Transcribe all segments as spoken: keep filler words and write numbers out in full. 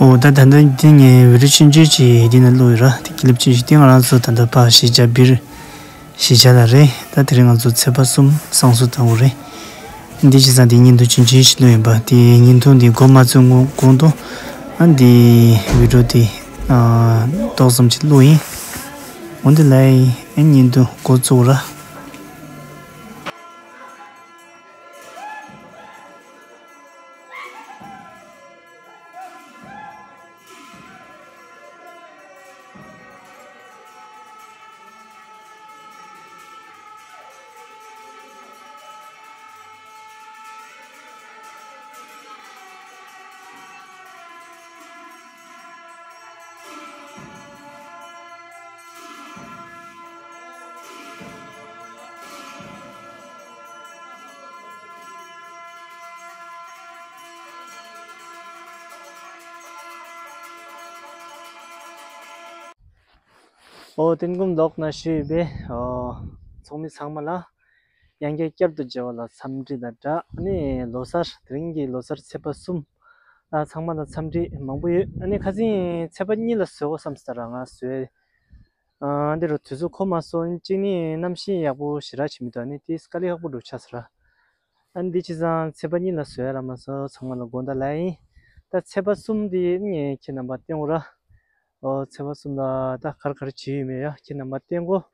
ཨོ་ད་ད་ལྟ་འདི་ངས་བི་ཌིའོ་ཆུང་ཆུང་ཅིག་འདི་ན་བླུགས་ཡོད་ར། དེ་ཀི་ལིབ་ཆུང་ཆུང་དེ་ང་རང་ཚོ་ད་ལྟ་ཕར་གཞིས་ཆགས་སྦིར་གཞིས་ཆགས་ལ་རེད། ད་དེ་རིང་ང་ཚོ་ཚེས་པ་གསུམ་བསང་གསོལ་བཏང་བ་རེད། འདི་བྱས་ཙང་འདི་བརྙན་ཐུང་ཆུང་ཆུང་ཞིག་བླུགས་ཡིན་པ། དེ་བརྙན་ཐུང་འདི་འགོ་མ་ཚུགས་གོང་དུ་ཨ་འདི་བི་ཌིའོ་དེ་ཨ་ཏོག་ཙམ་ཅིག་བླུགས་ཡིན། འོན་ཏེ་ལའི་ཨ་བརྙན་ཐུང་འགོ་བཙུགས་ར། ཨོ་རྟེན་སྒོམ་ལོག་ན་ཞུས་པས། ཨོ་ཚོགས་མི་ཚང་མ་ལ་ཡང་བསྐྱར་བསྐྱར་དུ་མཇལ་བ་ལ་འཚམས་འདྲི་དང་སྦྲགས། ཨ་ནི་ལོ་གསར་དེ་རིང་གི་ལོ་གསར་ཚེས་པ་གསུམ་ཨ་ཚང་མ་ལ་འཚམས་འདྲི་མང་པོ་ཡོད། ཨ་ནི་ཁ་སང་ཚེས་པ་གཉིས་ལ་བཟོ་དགོས་བསམ་སྟེ་ར་ང་བཟོས། ཨ་འདི་རུ་དུས་ཚོད་ཁོམ་མ་སོང་། གཅིག་ནི་གནམ་གཤིས་ཡག་པོ་ཞེ་དྲག་བྱེད་མི་འདུག་ཨ་ནི་དེ་དཀའ་ལས་ཁག་པོ་འགྲོ་ཆགས་སོང་ར། ཨ་ནི་འདི་བྱས་ཙང་ཚེས་པ་གཉིས་ལ་བཟོ་ཡ་ར་མ་བཟོ་ཚང་མ་ལ་དགོངས་དག་ལབ་ཡིན། ད་ཚེས་པ་གསུམ་འདི་ངས་ཁྱེད་རྣམ་པ་བསྟན་དགོས་ར། ཨོ་ཚེས་པ་གསུམ་ལ་ད་ག་རེ་ག་རེ་བྱེད་ཡོད་མེད་ཡ་ཁྱེད་རྣམ་པ་བསྟན་དགོས།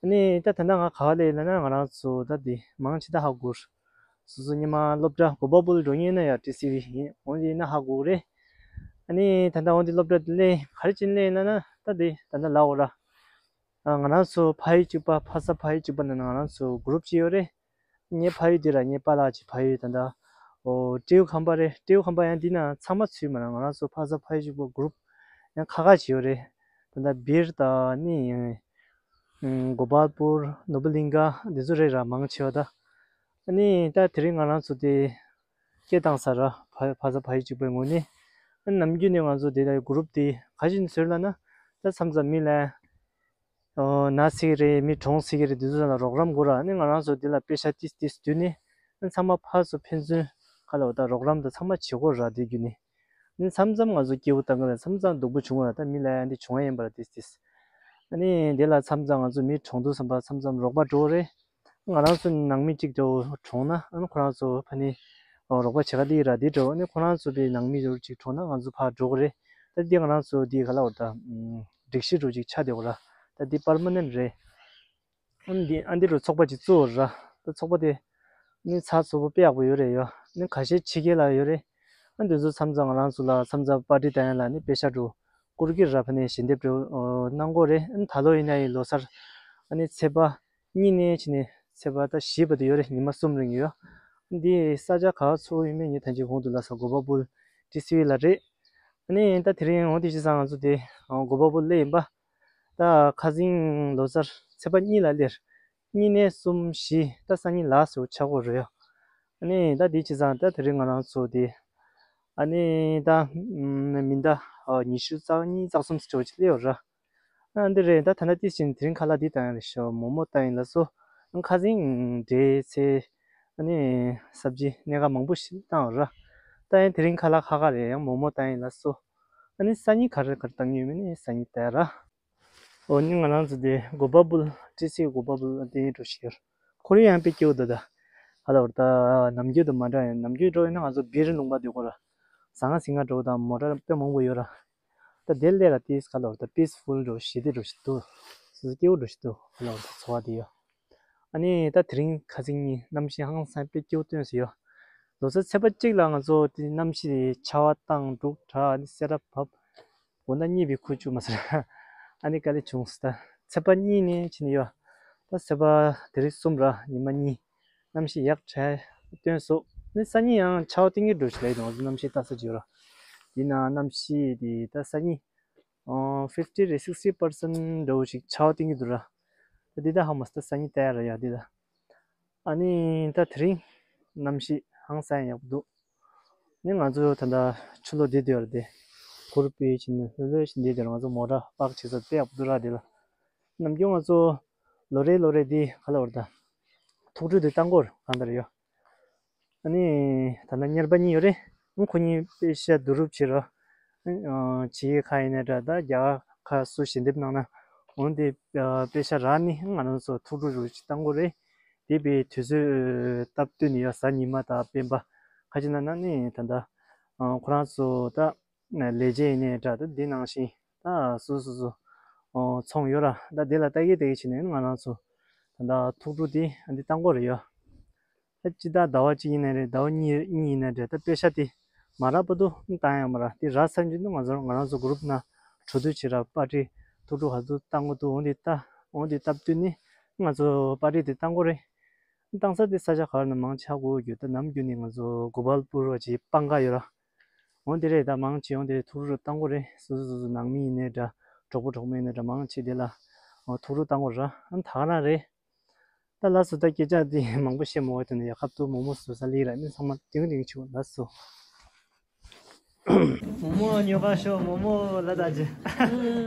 ཨ་ནི་ད་ད་ལྟ་ང་ག་བ་ལས་ཡིན་ལབ་ན་ང་རང་ཚོ་ད་འདི་མང་ཆེ་ད་ཧ་གོ་གི་རེད། སོ་སོ་ཉི་མ་སློབ་གྲྭ་གོ་པལ་པུར་འགྲོ་མཁན་ཡིན་ན་ཡ་ཊི་སི་ཝི་ཡིན། འོན་ཏེ་ཡིན་ན་ཧ་གོ་གི་རེད། ཨ་ནི་ད་ལྟ་འོན་ཏེ་སློབ་གྲྭ་དེ་ལས་ག་རེ་བྱེད་ལས་ཡིན་ལབ་ན་ད་འདི་ད་ལྟ་ལབ་དགོས་ར། ཨ་ང་རང་ཚོ་ཕ་ཡུལ་གཅིག་པ་ཕ་ས་ཕ་ཡུལ་གཅིག་པ་ནང་ན་ང་རང་ཚོ་གུ་རུབ་ཅིག་ཡོད་རེད། ངའི་ཕ་ཡུལ་འདི་ར་ངའི་པཱ་ལགས་ཀྱི་ཕ་ཡུལ་ད་ལྟ་ཨོ་སྤྲེའུ་ཁང་པ་རེད། སྤྲེའུ་ཁང་པ་ཡང་འདི་ན་ཚང་མ་ཚུད་མ་ར། ང་རང་ཚོ་ཕ་ས་ཕ་ཡུལ་གཅིག་པ་གུ་རུབ་ཡང་ཁག་ཁག་ཅིག་ཡོད་རེད། ད་ལྟ་སྦིར་དང་ནི་ཨ་གོ་པལ་པུར་ནོ་བོ་ལིང་ག་འདི་ཚོ་རེད་ར་མང་ཆེ་བ་ད། ཨ་ནི་ད་དེ་རིང་ང་རང་ཚོ་དེ་སྐད་བཏང་ས་ར་ཕ་ཕ་ས་ཕ་ཡུལ་གཅིག་པའི་ངོས་ནས་ཨ་ནམ་རྒྱུན་ནས་ང་ཚོ་དེ་ལ་གུ་རུབ་དེ་ག་བཞིན་བཟོས་ལབ་ན་ད་མཚམས་མཚམས་མི་ལ་ཨོ་ན་ཟེར་གི་རེད། མི་གྲོངས་ཟེར་གི་རེད། དེ་ཚོ་ལ་རོགས་རམ་དགོས་ར། ཨ་ནི་ང་རང་ཚོ་དེ་ལ་པེ་ཤ་ཏིས་ཏིས་བསྡུས་ནས་ཨ་ནི་ཚང་མ་ཕར་ཚུར་ཕན་ཚུན་ག་ལབ་དགོས་ད་རོགས་རམ་དང་ཚང་མ་བྱེད་དགོས་ར། དེ་བརྒྱུད་ནས་ཨ་ནི་མཚམས་མཚམས་ང་ཚོ་སྐྱིད་པོ་བཏང་གི་རེད། མཚམས་མཚམས་སྡུག་པོ་བྱུང་བ་ར། ད་མི་ལ་ཡང་འདི་བྱུང་བ་ཡིན་པ་ར་ཏིས་ཏིས། ཨ་ནི་དེ་ལ་མཚམས་མཚམས་ང་ཚོ་མི་གྲོངས་འདུག་བསམ་པ་མཚམས་མཚམས་རོགས་པ་འགྲོ་གི་རེད། ང་རང་ཚོ་ནང་མི་གཅིག་འདྲ་བོ་གྲོངས་ན་ཨ་ནི་ཁོ་རང་ཚོ་ཕ་ནི་རོགས་པ་བྱེད་ག་འདི་ར་འདི་འགྲོ། ཨ་ནི་ཁོ་རང་ཚོ་པའི་ནང་མི་འདྲ་བོ་གཅིག་གྲོངས་ན་ང་ཚོ་ཕར་འགྲོ་གི་རེད། ད་འདི་ང་རང་ཚོ་འདི་ག་ལབ་དགོས་ད་སྒྲིག་གཞི་འདྲ་བོ་གཅིག་ཆགས་བསྡད་ཡོད་ར། ད་འདི་པར་མ་ནན་རེད། ཨ་ནི་འདི་ཨ་འདི་རུ་ཚོགས་པ་གཅིག་བཙུགས་ཡོད་ར། ད་ཚོགས་པ་དེ་ནི་ཚགས་ཚུད་པོ་དཔེ་ཡག་པོ་ཡོད་རེད་ཡོ། ནི་ཁ་ཤས་ཕྱི་རྒྱལ་ལ་ཡོད་རེད། ཨ་འདི་ཚོ་མཚམས་མཚམས་ང་རང་ཚོ་ལ་མཚམས་མཚམས་པར་ཊི་བཏང་ཡ་ལ་ནི་པེ་ཤ་འདྲ་བོ་བསྐུར་གྱི་ར། ཕ་ནས་ཞལ་འདེབས་འདྲ་བོ་གནང་གི་རེད། ཨ་ནི་ད་ལོ་ཡིན་ན་ཡི་ལོ་གསར་ཨ་ནི་ཚེས་པ་གཉིས་ནས་ཕྱིན་ནས་ཚེས་པ་ད་བཞི་བར་དུ་ཡོད་རེད། ཉི་མ་གསུམ་རིང་ཡོད། འདི་ས་ཆ་ག་ཚོ་ཡིན་མིན་ངས་ཐམས་ཅད་གོང་དུ་ལབ་ས་གོ་པལ་པུར་ཊི་སི་ཝི་ལ་རེད། ཨ་ནི་ད་དེ་རིང་འོ་དེ་བྱས་ཙང་ང་ཚོ་དེ་གོ་པལ་པུར་སླེབས་ཡིན་པ། ད་ཁ་སང་ལོ་གསར་ཚེས་པ་གཉིས་ལ་སླེབས། གཉིས་ནས་གསུམ་བཞི་ད་སང་ཉིན་ལ་སོ་ཆགས་ཀྱི་རེད་ཡོ། ཨ་ནི་ད་དེ་བྱས་ཙང་ད་དེ་རིང་ང་རང་ཚོ་དེ་ཨ་ནི་ད་མི་ཟླ་ཉི་ཤུ་རྩ་གཉིས་རྩ་གསུམ་ཙམ་ཅིག་སླེབས་ཡོད་ར། ཨ་འདི་རེད། ད་ད་ལྟ་ཏིས་ཅིན་དེ་རིང་ཁ་ལག་འདི་བཏང་ཡ་རེད་ཤག་མོག་མོག་བཏང་ཡིན་ལགས་སོ། ཨ་ཁ་སང་འབྲས་ཚལ་ཨ་ནི་སབ་ཇི་སྣ་ཁ་མང་པོ་ཞིག་བཏང་བ་ར། ད་ཡང་དེ་རིང་ཁ་ལག་ཁག་ཁག་རེད། ཡང་མོག་མོག་བཏང་ཡིན་ལགས་སོ། ཨ་ནི་སང་ཉིན་ག་རེ་ག་རེ་བཏང་གི་ཡོད་མེད་ནི་སང་ཉིན་བལྟ་ཡ་ར། འོ་ནི་ང་རང་ཚོ་དེ་གོ་པལ་པུར་ཊི་སི་གོ་པལ་པུར་དེ་འགྲོ་ཤེར། ཁོར་ཡུག་ཡང་དཔེ་སྐྱིད་པོ་འདུག་ད། ཧ་ལ་བར་ད་ནམ་རྒྱུན་དང་མ་འདྲ་ཡང་ནམ་རྒྱུན་འགྲོ་ཡིན་ན་ང་ཚོ་སྦིར་ལུང་པ་འདུག་གོ་ར། ཟ་ང་ཟིང་ང་འགྲོ་དང་མོ་ཊ་དཔེ་མང་པོ་ཡོད་ར། ད་དེ་ལས་ར་ཏིས་ཁ་ལོར་ད་པིས་ཕུལ་འགྲོ་ཞི་བདེ་འགྲོ་ཞིག་འདུག་སོ་སོ་སྐྱིད་པོ་འགྲོ་ཞིག་འདུག་ཁ་ལོར་ད་འཚོ་བ་དེ་ཡོད། ཨ་ནི་ད་དེ་རིང་ཁ་སང་ཉིན་གནམ་གཤིས་ཧང་སང་དཔེ་སྐྱིད་པོ་སྟོན་ཟེར་ཡོད། ལོ་གསར་ཚེས་པ་གཅིག་ལ་ང་ཚོ་དེ་གནམ་གཤིས་དེ་ཆར་པ་བཏང་འབྲུག་གྲགས་ཨ་ནི་སེར་བ་བབས། འོ་ན་གཉིད་པའི་ཁུག་བཅུག་མ་ཟེར། ཨ་ནི་དཀའ་ལས་བྱུང་སོང་ད། ཚེས་པ་གཉིས་ནས་ཕྱིན་ཡོད། ད་ཚེས་པ་དེ་རིང་གསུམ་ར་ཉི་མ་གཉིས། གནམ་གཤིས་ཡག་དྲག་སྟོན་སོང་། ནི་སང་ཉིན་ཡང་ཆར་པ་གཏིང་གི་འགྲོ་ཞིག་ལ་ཡིན་ནོ་གནམ་གཤིས་ལྟ་ས་བྱོས་ར། ཡིན་ནའང་གནམ་གཤིས་དེ་ད་སང་ཉིན་ཨ་ཕིབ་ཊི་རེད་སིག་སི་ཊི་པར་སེན་ཊི་འདྲ་བོ་ཞིག་ཆར་པ་གཏིང་གི་འདུག་ར། ད་འདི་ད་ཧ་མ་སི་ད་སང་ཉིན་ལྟ་ཡ་ར་ཡ་འདི་ད། ཨ་ནི་ད་དེ་རིང་གནམ་གཤིས་ཧང་སང་ཡག་པོ་འདུག་ནི་ང་ཚོ་ད་ལྟ་ཕྱི་ལོགས་བསྡད་བསྡད་ཡོད་རེད་དེ། གུར་དཔེ་བྱས་ནས་ལྷོད་ལྷོད་བྱས་བསྡད་བསྡད་རེད། ང་ཚོ་མོ་ཊ་པག་བྱེད་ས་དཔེ་ཡག་པོ་འདུག་ར་དེ་ལ། ནམ་རྒྱུན་ང་ཚོ་ལོ་རེ་ལོ་རེ་འདི་ག་ལ་བར་ད་ཐུགས་སྤྲོ་འདི་བཏང་གོ་ར་གང་ལྟར་ཡོད། ཨ་ནི་ད་ལྟ་གཉེར་པ་གཉིས་ཡོད་རེད། ཁོ་གཉིས་དཔེ་ཤ་བསྡུ་རུབ་བྱེད་ར། ཨ་ ཕྱི་རྒྱལ་ཁག་ཡིན་ནའི་འདྲ། ད་རྒྱ་གར་ཁག་སུ་ཞལ་འདེབས་གནང་ན་འོང་དེ་དཔེ་ཤ་རག་ནི་ང་རང་ཚོ་ཐུགས་སྤྲོ་རུ་ཅིག་བཏང་དགོས་རེད། དེ་བས་དུས་ཚོད་སྟབས་བསྟུན་ནས་ཡ་གཟའ་ཉི་མ་དང་སྤེན་པ་ཁ་ཅིག་ན་ན་ནི་ད་ལྟ་ཁོ་རང་ཚོ་ད་ལས་བྱེད་ཡིན་ནའི་འདྲ། ད་འདི་ནང་བཞིན་ད་སུ་སུ་སུ་ཚོང་ཡོད་ར། ད་འདི་ལ་ལྟ་གི་ལྟ་གི་བྱས་ནས་ང་རང་ཚོ་ད་ལྟ་ཐུགས་སྤྲོ་དེ་འདི་བཏང་དགོས་རེད་ཡ། ད་སྤྱི་ཟླ་ཟླ་བ་གཅིག་ཡིན་ནའི་རེད། ཟླ་བ་གཉིས་གཉིས་ཡིན་ནའི་རེད། ད་དཔེ་ཤ་དེ་མ་རག་བར་དུ་བཏང་ཡང་མ་རག་དེ་རག་ཚར་རྗེས་ང་ཚོ་ང་རང་ཚོ་གུ་རུབ་ནང་འགྲོ་དུས་བྱེད་ར། པར་ཊི་ཐུགས་སྤྲོ་ག་ཚོད་བཏང་དགོས་འདུག་འོང་དེ་ལྟ་འོང་དེ་སྟབས་བསྟུན་ནས་ང་ཚོ་པར་ཊི་དེ་བཏང་དགོས་རེད། བཏང་ས་དེ་ས་ཆ་ག་བར་ན་མང་ཆེ་ཧ་གོ་གི་ཡོད། ད་ནམ་རྒྱུན་ནས་ང་ཚོ་གོ་པལ་པུར་བ་ཅིག་པང་ཁ་ཡོད་ར། འོང་དེ་རེད། ད་མང་ཆེ་འོང་དེ་རེད། ཐུགས་སྤྲོ་བཏང་དགོས་རེད། སོ་སོ་སོ་སོ་ནང་མི་ཡིན་ནའི་འདྲ། གྲོགས་པོ་གྲོགས་མོ་ཡིན་ནའི་འདྲ། མང་ཆེ་དེ་ལ་ཐུགས་སྤྲོ་བཏང་དགོས་ར། ཨ་ད་ག་རང་རེད། ད་ལགས་སོ། ད་སྐད་ཆ་འདི་མང་པོ་བཤད་མ་དགོས་དོན་ཡ། ཁབ་ཏུ་མོག་མོག་བཟོ་ས་ལི་ར་མི་ཚང་མ་དེང་དེང་ཆུ་ལགས་སོ། མོག་མོག་ཉོ་ག་ཤོག་མོག་མོག་ལ་ད་ཅི།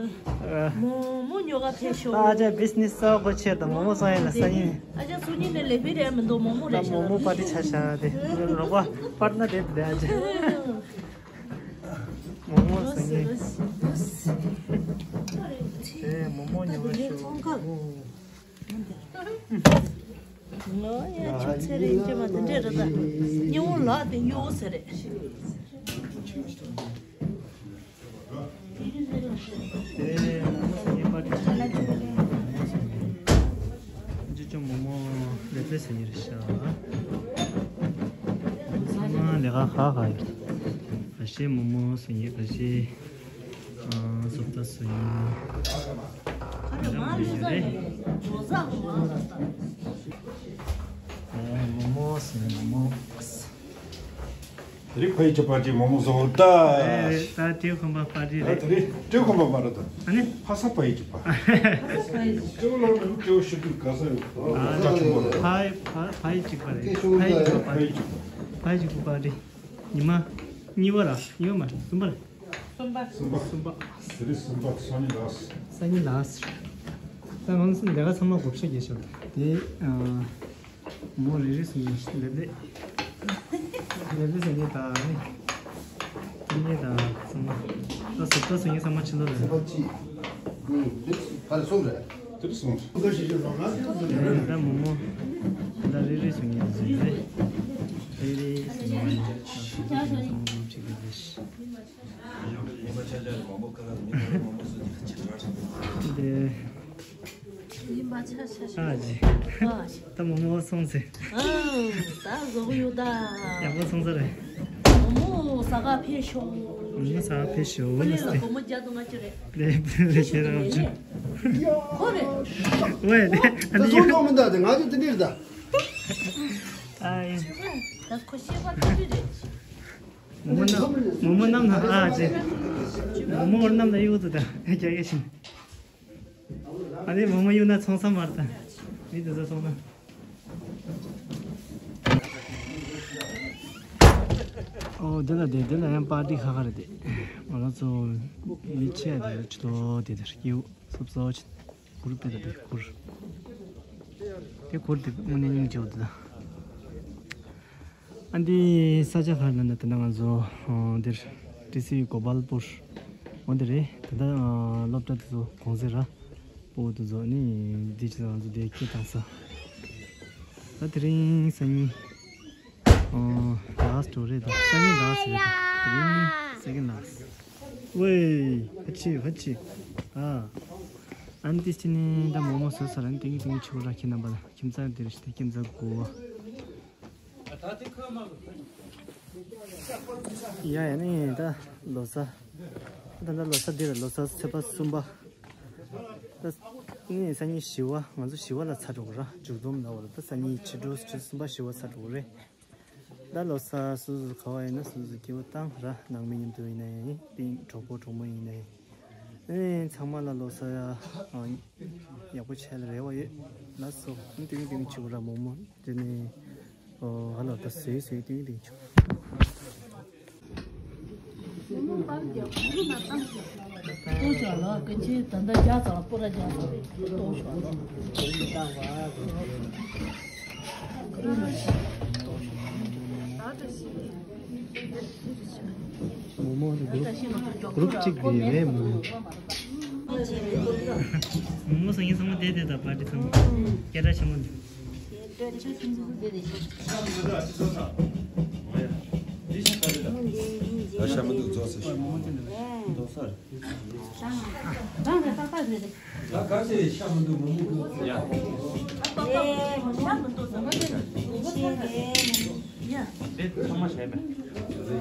མོག་མོག་ཉོ་ག་ཕེབས་ཤོག་ད་ཨ་ཅག་བི་ཛི་ནེ་སི་གསར་པ་ཆེད་དང་མོག་མོག་བཟོ་ཡ་ལ་སང་ཉིན། ཨ་ཅག་སང་ཉིན་ནས་ལས་ཕེབས་རེད་མི་འདུག་མོག་མོག་རེད་ཤག་མོག་མོག་པར་ཊི་ཆ་ཤག་དེ་རོགས་པ་པར་ན་དེ་དེ་ཨ་ཅག་མོག་མོག་སང་ཉིན། དེ་མོག་མོག་ཉོ་ག་ཤོག་ང་ཡང་ཆུ་ཚན་རིག་ཅེས་མ་དེ་འདྲས་རེད་ད། སྙིང་བོ་ལག་དེ་གཡོ་ཟེར་རེད། དེ་མོག་མོག་ཟེར་མཁན་པར་ཊི་ཆ་ལ་ཅི་ཅོ་མོག་མོག་ལེ་པེ་ཟེར་མཁན་རེད་ཤག་ཚང་མ་ལས་ཀ་ཧ་ཧ་ཡོད། ཁ་ཤས་མོག་མོག་ཟེར་མཁན། ཁ་ཤས་ཨ་སོབ་ཏ་སོ་ཡིན། ཁ་རེ་མ་ལུས་ཟ་ཡིན། ཇོ་ཟ་ཧོ་ཨ་ཟ་ད། ཨེ་མོག་མོག་ཟེར་མོག་མོག་དེ་རིང་ཕ་ཡི་ཅི་པར་ཊི་མོག་མོག་བཟོ་ད། ཨེ་ད་ཏྲེ་ཁོམ་པ་པར་ཊི་ད། རེད། དེ་རིང་ཏྲེ་ཁོམ་པ་མ་རེད་ད། ཨ་ནི། ཕ་ས་ཕ་ཡི་ཅི་པ། ཏྲེ་ལོ་ནི་ཏྲེ་ཤི་ཏུ་ག་ས་ཡོད། ཨ་ཅག་ཆུང་པོ་རེད། ཕ་ཕ་ཕ་ཡི་ཅི་པ་རེད། ཕ་ཡི་ཅི་པ། ཕ་ཡི་ཅི་པ། ཕ་ཡི་ཅི་པ་པར་ཊི། ཉི་མ་གཉིས་པ་ར། གཉིས་པ་མ་རེད། གསུམ་པ་རེད། གསུམ་པ། གསུམ་པ། ཟེར་རེད། གསུམ་པ་སང་ཉིན་ལགས། སང་ཉིན་ལགས། ད་ང་ཚོ་ལས་ཀ་ཚང་མ་བགོ་བཤའ་རྒྱག་ཤོག་དེ་ཨ་མོ་རེ་རེ་སུ་ཡིན་ལེབ་ལེབ། ལེབ་ལེབ་ཟེར་ནས་ད་ནི། དེ་ནས་ད་ཚང་མ། ད་སུ་ད་སུ་ཡིན་ཚང་མ་ཕྱི་ལོགས་རེད། ཕ་རེ་སོང་རེད། དེ་རེ་སོང་། ད་མོ་མོ། ད་རེ་རེ་སུ་ཡིན་ཟེར་རེད། རེ་རེ་སུ་ཡིན་ད་སུ་ཡིན་ཚང་མ་ལོབས་ཅིག་གི་རེད། དེ། ཡིན་པ་ཆ་ཆ་ཆ། ཨ་ཅེ། ཨ་ཅེ། ད་མོ་མོ་སོང་ཟེར། ཨང་། ད་བཟོ་གི་ཡོད་ད། ཡག་པོ་སོང་ས་རེད། མོ་མོ་ཟ་ག་ཕེབས་ཤོག་མོ་མོ་ཟ་ག་ཕེབས་ཤོག་ཨོ་ལེ་ལ་སོ་སྟེ། སྒོར་མོ་བརྒྱ་དང་ལྔ་བཅུ་རེད། ལེ་ལེ་ཁྱེད་རང་ཅི། ཁོ་རེད། ཝེ་ལེ་ཨ་ད་ནི་སོང་ཡོད། ཐོག་མི་འདའ་དེ་ང་ཚོ་དེ་འདྲ་རེད་ད། ཨ་ཡིན། ད་ཁོ་ཤེས་པ་ཐུབ་ཀྱི་རེད། མོ་མོ་རྣམས་མོ་མོ་རྣམས་ན་ཨ་ཅེ། མོ་མོ་རྣམས་ན་ཡོད་དོ་ད་རྒྱ་སྐད་བཞིན། ཨ་ནི་མོ་མོ་གཡུག་ན་ཚོང་ས་མར་ད། མི་དེ་ཚོ་སོང་ན། ཨོ་དེ་ལ་དེ་དེ་ལ་ཡང་པར་ཊི་ཁ་ཁ་རེད་དེ། ང་རང་ཚོ་མི་ཆེ་དེ་ཆུ་ཏོ་དེ་དེར་སྐྱེའུ་སོབ་སོ་ཆེ། གུར་དེ་ལ་དེ་གུར། དེ་གུར་དེ་དངོས་གནས་སྙིང་རྗེ་བོ་དེ་ད། ཨ་འདི་ས་ཆ་ཁར་ན་ན་ད་ང་ཚོ་འདིར་ཏི་སི་གོ་པལ་པུར་འོ་འདི་རེད། ད་ལྟ་སློབ་གྲྭ་དེ་ཚོ་གོང་ཚད་ར་སྤོ་བོ་དེ་ཚོ་ནི་འདི་ཆ་ང་ཚོ་འདི་སྐད་བཏང་ས། ད་དེ་རིང་སང་ཉིན་ལཱ་སི་ཊི་རེད་ད། སང་ཉིན་ལཱ་སི་ཊི་རེད་ད། དེ་རིང་སེ་ཀེན་ཌི་ལཱ་སི་ཊི། ཝེ་ཧ་ཆི་ཧ་ཆི། ཨ་ཨ་འདི་ཅི་ནི་ད་མོ་མོ་བཟོས་ཚར། ཨ་ནི་ཏིང་ཏིང་ཆུ་ར་ཁྱེད་རྣམ་པ་ལ་ཁྱིམ་ཚང་འདིར་ཞིག་ད་ཁྱིམ་ཚང་དགུ་བ། ཡ་ཡ་ནི་ད་ལོ་གསར། ད་ད་ལོ་གསར་འདི་ར་ལོ་གསར་ཚེས་པ་གསུམ་པ། ད་ནི་སང་ཉིན་བཞི་པ། ང་ཚོ་བཞི་པ་ལ་ཚར་འགྲོ་གི་ར། མཇུག་སྡོམ་ལ་བ་ལ་ད་སང་ཉིན་ཕྱི་དྲོ་ཕྱི་གསུམ་པ་བཞི་པ་ཚར་འགྲོ་གི་རེད། ད་ལོ་གསར་སོ་སོ་ག་བ་ཡིན་ན་སོ་སོ་སྐྱིད་པོ་བཏང་ར། ནང་མི་མཉམ་དུ་ཡིན་ན་ཡང་ཡིན། དེ་གྲོགས་པོ་གྲོགས་མོ་ཡིན་ན་ཡང་། ཨེ་ཚང་མ་ལ་ལོ་གསར་ཡག་པོ་བྱས་ལ་རེ་བ་ཡོད། ལགས་སོ། ཨ་ཏིང་ཏིང་ཆུ་ར་མོག་མོག་དེ་ནི་ཨོ་ཧ་ལོ་ད་སོས་སོས་ཏིང་ཏིང་ཆུ། ཏོ་ཞོ་ལོ་ཀན་ཆི་ད་ད་རྒྱ་ཚ་པོ་ར་རྒྱ་ཚ་ཏོ་ཞོ་ལོ། མོ་མོ་གུ་རུབ་གཅིག་དེ་རེད་མོ་མོ། མོ་མོ་སང་ཉིན་ཚང་མ་བསྡད་བསྡད་དང་པར་ཊི་ཚང་མ་སྐད་གྲགས་ཆེན་པོ་འདུག་ད་ཤ་མི་འདུག་རྫོགས་ཟེར་ཤོག་རྫོགས་ས་རེད། ད་ག་ཚོད་ཤ་མི་འདུག་མོ་མོ་ཀུ། ཡ། ཡ། དེ་ཚང་མ་བྱས་པས།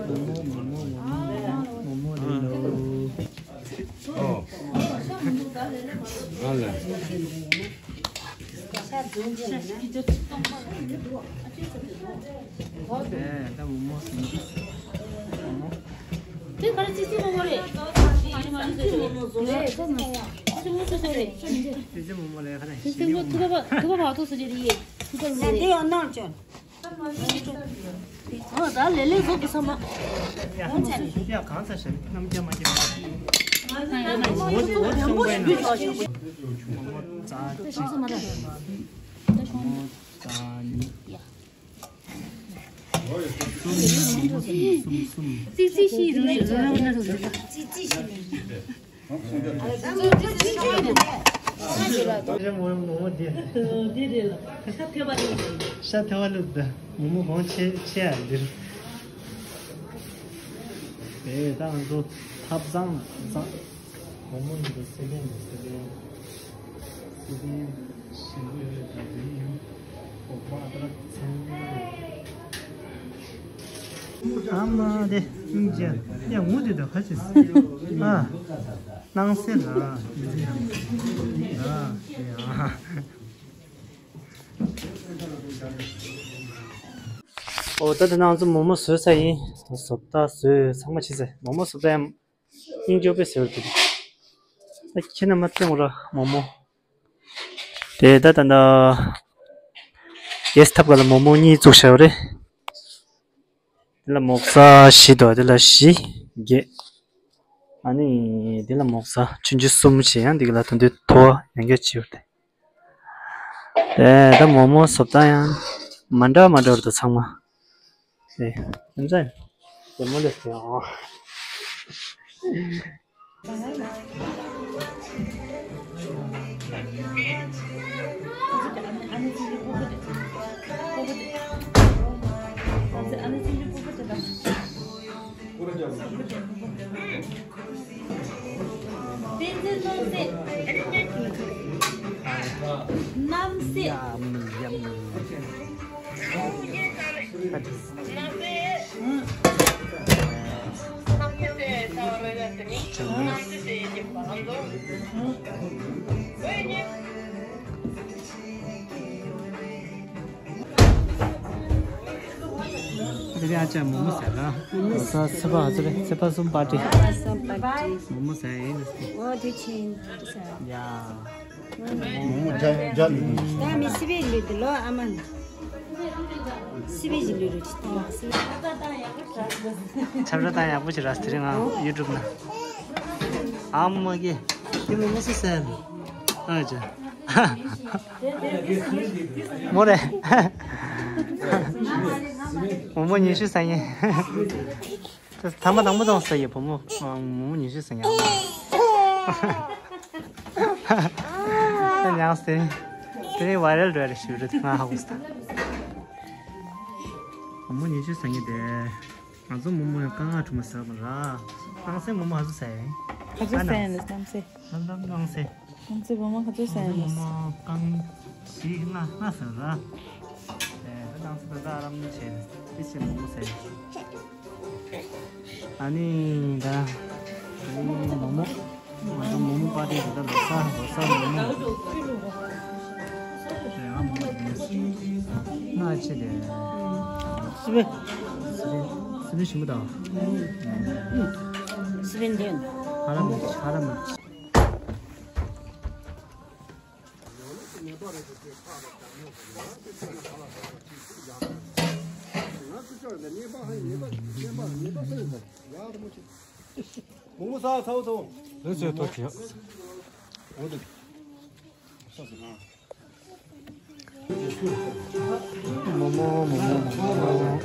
མོ་མོ་མོ་མོ་མོ་མོ་མོ་མོ་རེད་ལོ། ཨོ། ཨ་ལ། ཤ་འཛུམ་ཅན་ན། ཨེ། ད་མོ་མོ་སུ། མོ་མོ། དེ་ག་རེ་ཙི་ཙི་མོ་མོ་རེད། ཙི་ཙི་མོ་མོ་ཟོ་རེད། ཙི་ཙི་མོ་མོ་ཟོ་རེད། ཙི་ཙི་མོ་ཐུག་པ་ཐུག་པ་བ་ཐུག་སུ་རེད་ཡེ། ཐུག་པ་ལ་དེ་ཡང་ནང་ཅན། ཨོ་ད་ལེ་ལེ་ཟོ་གི་ས་མ། ཡ། ཡ་གང་ས་ཞིག་རྣམ་རྒྱལ་མ་རྒྱལ་མ། ཨོ་ཨོ་ཆུང་པོ་ཡིན་པའི་ཆོག་ཆོག་པོ། ཆུང་མོ་རྩ་གཅིག་མོ་རྩ་གཉིས། ཙི་ཙི་ཤི་རུ་རུ་རུ་རུ་རུ། ཙི་ཙི་ཤི་རུ་རུ། ཤ་ཐལ་བ་ལུག་ད། མོ་མོ་གོང་ཆེ་ཆེ་ཡ་འདིར། ཨེ་ད་ང་ཚོ་ཐབ་ཚང་ཚང་། མོ་མོ་འདི་སེ་ལེན་སེ་ལེན་སེ་ལེན་ཞིམ་པོ་ཡོད་རེད་ད་དེ་ཡིན། ཨ་མ་དེ་སྙིང་རྗེ། ཡ་ངུ་དེ་ད་ཁ་ཅིག་ཨ། སྣང་སེ་ལ། ཨ། ཨ། ཨོ་ད་ལྟ་ང་ཚོ་མོག་མོག་བཟོས་ཚར་ཡིན། བཟོ་ལྟ་བཟོས་ཚང་མ་བྱས་ཚར། མོག་མོག་བཟོ་ལྟ་ཡང་སྙིང་རྗེ་པོ་བཟོས་འདུག་ད་ཁྱེད་རྣམ་པ་སྟོན་རོགས། མོག་མོག་དེ་ད་ད་ད་གེ་སི་ཐབ་ཀ་ལ་མོག་མོག་གཉིས་བཙུགས་བཞག་པ་རེད། དེ་ལ་མོག་ས་བཞི་འདུག་དེ་ལ་བཞི་བརྒྱད། ཨ་ནི་དེ་ལ་མོག་ས་ཆུང་ཆུང་གསུམ་བྱས། ཡང་དེ་ག་ལ་ད་དུང་ཐོ་ཡང་བསྐྱར་བྱས་པ་རེད། དེ་ད་མོག་མོག་བཟོ་ལྟ་ཡང་མ་འདྲ་མ་འདྲ་བ་རེད་ད་ཚང་མ། དེ་ཡིན་ཙང་དེ་མོ་ལས་ཟེར་ཨང་། བསྟན་འཛིན་རྣམ་སྲས། རྣམ་སྲས། དེ་རིང་ཨ་ཅག་མོག་མོག་ཟ་ག། ལོ་གསར་ཚེས་པ་ག་ཚོད་རེད། ཚེས་པ་གསུམ་པར་ཏི། མོག་མོག་ཟ་ཡིན། ཨོ་དེ་ཕྱིན་ཟ། ཡ། མོག་མོག་ཇ་ཇ་ལུས་འདུག་ད་མི་སི་པའི་ལུས་འདུག་ལོ་ཨ་མ་ནི། སི་པའི་ཞིག་ལུས་རུ་ཅི་ཐོང་སི་པའི། ཁྱབ་བསྒྲགས་བཏང་ཡག་པོ་ཅིག་ར། དེ་རིང་ང་ཡུ་ཊུབ་ན། ཨ་མ་གི། དེ་མོ་མོ་སུ་ཟེར། ཨ་ཅག་མོ་རེད། མོག་མོག་ཉི་ཤུ་ཟ་མཁན། ཐ་མ་དང་པོ་དང་ཟ་ཡི་བུ་མོ། མོག་མོག་ཉི་ཤུ་ཟ་མཁན་ཨ་མ། ད་ཉག་སྟེ། དེ་རིང་ཝའི་རལ་འགྲོ་ཡ་རེད་ཞུ་རེད་ང་ཧ་གོ་སོང་། མོག་མོག་ཉི་ཤུ་ཟ་མཁན་དེ། ང་ཚོ་མོག་མོག་ཡང་དཀར་ནག་གྲུ་མ་ཟ་མ་ར། སྣང་སྲིད་མོག་མོག་ཧ་ཚོ་ཟ་ཡ་ཡིན། ཧ་ཚོ་ཟ་ཡ་ཡིན་སྣང་སྲིད། ལམ་ལམ་སྣང་སྲིད། ང་ཚོའི་བུ་མོ་ག་ཚོད་ཟ་ཡིན། མོག་མོག་རྐང་བཞི་ལྔ་ལྔ་ཟ་ར། ཨེ་ད་ནང་ཚོ་ད་ད་རམ་བྱས་ཏི་སི་མོག་མོག་ཟ་ཡིན། ཨ་ནི་ད་ཨ་ནི་མོག་མོག་ང་ཚོ་མོག་མོག་པར་ཏི་ད་ལོ་གསར་ལོ་གསར་མོག་མོག་ཨེ་ང་མོག་མོག་དེ་ནས་སྔ་ཕྱི་དེ་སི་པེ་སི་པེ་ཞིམ་པོ་དང་སི་པེ་འདི་ཧ་ལམ་ཧ་ལམ། མོག་མོག་མོག་མོག་མོག་མོག་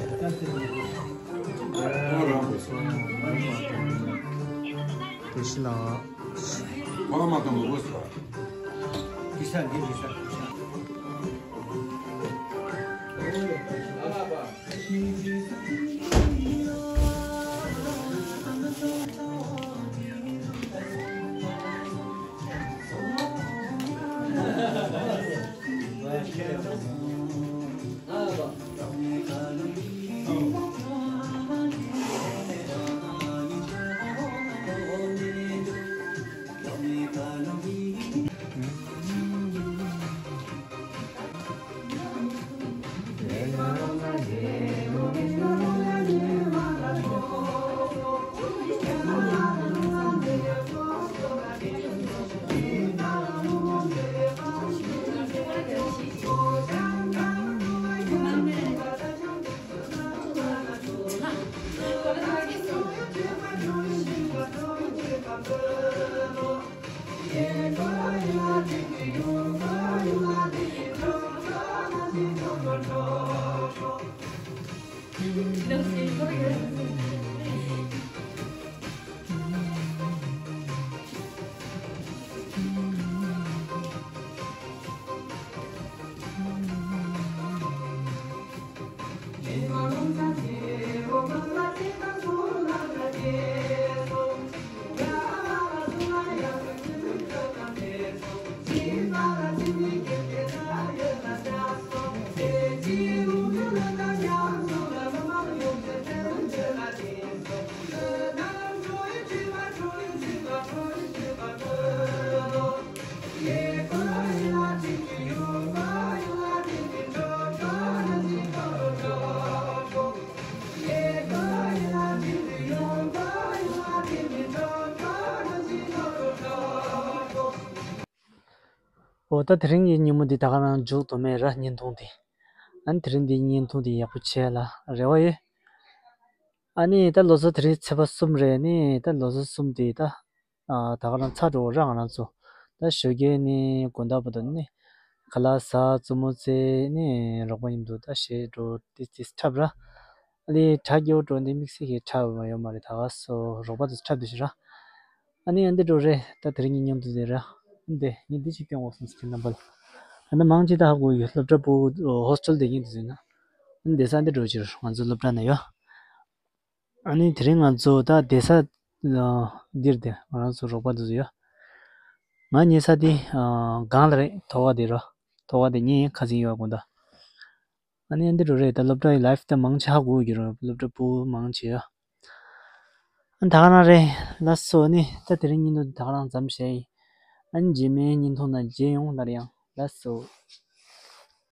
དེ་ཤི་ལ། འོ་ད་དེ་རིང་གི་ཉིན་མོ་འདི་ད་ག་རང་མཇུག་ཏུ་མེད་ར། བརྙན་ཐུང་འདི། ཨ་ནི་དེ་རིང་འདི་བརྙན་ཐུང་འདི་ཡག་པོ་བྱས་ལ་རེ་བ་ཡོད། ཨ་ནི་ད་ལོ་གསར་དེ་རིང་ཚེས་པ་གསུམ་རེད། ནི་ད་ལོ་གསར་གསུམ་འདི་ད་ཨ་ད་ག་རང་ཚར་འགྲོ་ར། ང་རང་ཚོ་ད་ཞོགས་ཀས་ནི་དགོང་དག་བར་དུ་ནི་ཁ་ལག་ཟ། མཚན་མོ་རྩེ། ནི་རོགས་པ་མཉམ་དུ་ད་བཞེས་འགྲོ། ཏི་ཏི་འཁྲབ་ར། ཨ་ལི་གྲ་རྒྱས་པོ་འགྲོ་འདི་དམིགས་བསལ་གྱི་འཁྲབ་ཡོད་མ་རེད། ད་ག་སོ་རོགས་པ་དེ་འཁྲབ་དེ་ཞིག་ར། ཨ་ནི་ཨ་འདི་འགྲོ་རེད། ད་དེ་རིང་ངའི་མཉམ་དུ་དེ་ར། ཨ་འདི་ངས་འདི་ཞིག་སྟོན་འོག་སོང་ཟེར་གྱི་རྣམ་པ་ལ། ཨ་ནི་མང་ཆེ་ད་ཧ་གོ་ཡོད། སློབ་གྲྭ་པོ་ཧོ་སི་ཊེལ་བསྡད་མཁན་དེ་ཚོ་ཡིན་ན། ཨ་འདི་ས་འདི་འགྲོ་ཕྱིར་ང་ཚོ་སློབ་གྲྭ་ན་ཡོད། ཨ་ནི་དེ་རིང་ང་ཚོ་ད་བསྡད་ས་འདིར་དེ་ང་རང་ཚོ་རོགས་པ་དེ་ཚོ་ཡོད། ང་ཉལ་ས་དེ་སྒང་ལ་རེད། ཐོག་ཁ་དེ་ར། ཐོག་ཁ་དེ་ངའི་ཁ་སང་ཡོད་དགོངས་དག་ཨ་ནི་ཨ་འདི་འགྲོ་རེད། ད་སློབ་གྲྭ་ཡི་ལའིབ་ད་མང་ཆེ་ཧ་གོ་གི་རེད། སློབ་གྲྭ་པོ་མང་ཆེ་ཡ། ཨ་ད་ག་རང་རེད། ལགས་སོ། ཨ་ནི་ད་དེ་རིང་ཉིན་ཐོ་འདི་ད་ག་རང་མཚམས་བཞག་ཡིན། ཨ་ནི་རྗེས་མའི་ཉིན་ཐོ་ནང་མཇལ་ཡོང་། སླར་ཡང་ལགས་སོ།